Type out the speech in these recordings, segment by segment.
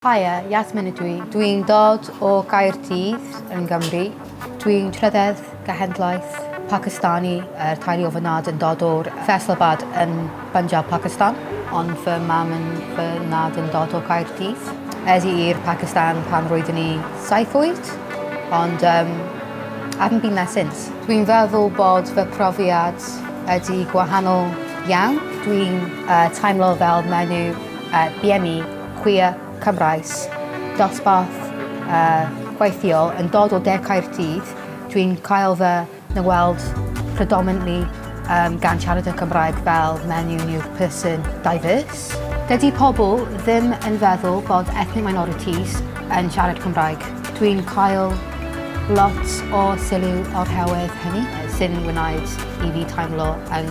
Haia, Yasmin ydw i. Dwi'n dod o Gaerdydd yn Gymru. Dwi'n trydedd genhedlaeth Pakistani, yr teulu o fy nhad yn dod o'r Faisalabad yn Punjab, Pakistan, ond fy mam yn fy nhad yn dod o Gaerdydd. Es i i'r Pakistan pan roeddwn i 7 oed, ond I haven't been there since. Dwi'n feddwl bod fy profiad ydy gwahanol iawn. Dwi'n teimlo fel menyw BME queer Cymraes, dosbarth gweithiol yn dod o De Caerdydd. Dwi'n cael fy ngweld predominantly gan siarad y Cymraeg fel menyw neu person diverse. Dydy pobl ddim yn feddwl bod ethnic minorities yn siarad Cymraeg. Dwi'n cael lot o sylw oherwydd hynny, sy'n wneud i fi teimlo yn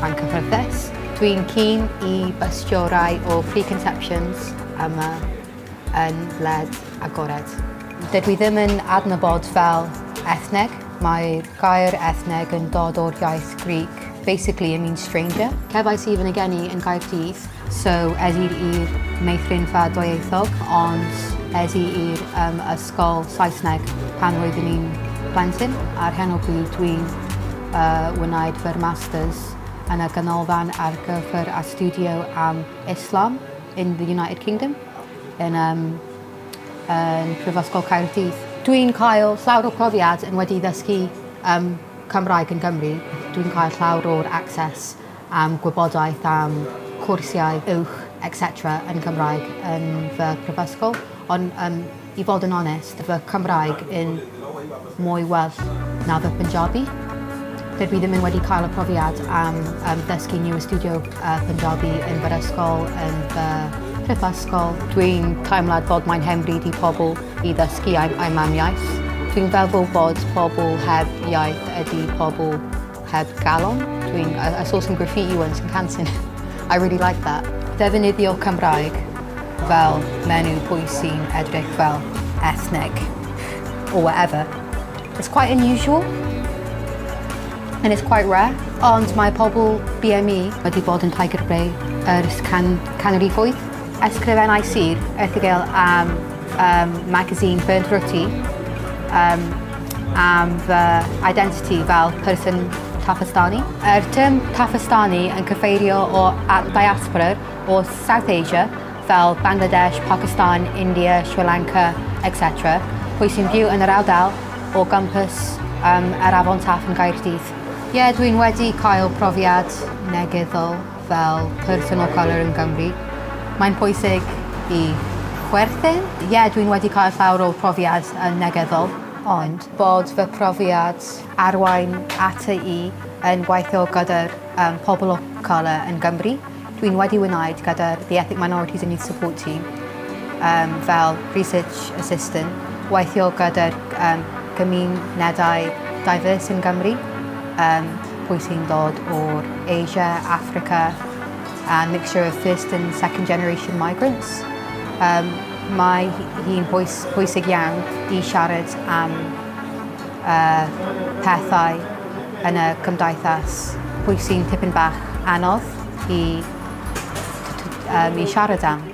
anghyffyrddus. Dwi'n keen i bystio rai o preconceptions yma yn wlad agored. Dydw i ddim yn adnabod fel ethneg. Mae'r gair ethneg yn dod o'r iaith Greek. Basically, it means stranger. Cefais i fy ngeni yn Gaerdydd, so es i i'r meithrinfa dwyieithog, ond es i i'r ysgol Saesneg pan roeddwn i'n plentyn. Ar hyn o bryd dwi'n wneud fy masters yn y ganolfan ar gyfer astudio am Islam in the United Kingdom yn Prifysgol Caerdydd. Dwi'n cael llawer o profiad yn wedi ddysgu Cymraeg yn Gymru. Dwi'n cael llawer o'r access am gwybodaeth am cwrsiau uwch, etc. yn Cymraeg yn fy prifysgol. Ond i fod yn onest, fy Cymraeg yn mwy well na fy Punjabi. Dydw i ddim yn wedi cael y profiad am ddysgu neu astudio Punjabi yn fy ysgol, yn fy prifysgol. Dwi'n teimlad bod mae'n hen bryd i pobl i ddysgu eu mamiaith. Dwi'n feddwl bod pobl heb iaith ydy pobl heb galon. I saw some graffiti once in Canton. I really like that. Defnyddio Cymraeg fel menyw pwy sy'n edrych fel ethnig or whatever. It's quite unusual and it's quite rare. Ond mae pobl BME wedi bod yn Tiger Bay ers canrifoedd. Ysgrifennais i'r erthygl am magazine Burnt Roti am fy identity fel person Taffistani. Yr term Taffistani yn cyfeirio o at diaspora o South Asia fel Bangladesh, Pakistan, India, Sri Lanka, etc. Pwy sy'n byw yn yr ardal o gwmpas yr Afon Taff yn Gaerdydd. Ie, yeah, dwi'n wedi cael profiad negyddol fel person o colour yn Gymru. Mae'n pwysig i chwerthin. Ie, yeah, dwi'n wedi cael llawer o profiad yn negyddol, ond bod fy profiad arwain ata i yn gweithio gyda'r pobl o colour yn Gymru. Dwi'n wedi wneud gyda'r The Ethnic Minorities and Youth Support Team fel research assistant, weithio gyda'r gymunedau diverse yn Gymru, pwy sy'n dod o'r Asia, Africa, and mixture of first and second generation migrants. Mae hi'n pwysig iawn i siarad am pethau yn y cymdeithas pwy sy'n tipyn bach anodd i siarad am.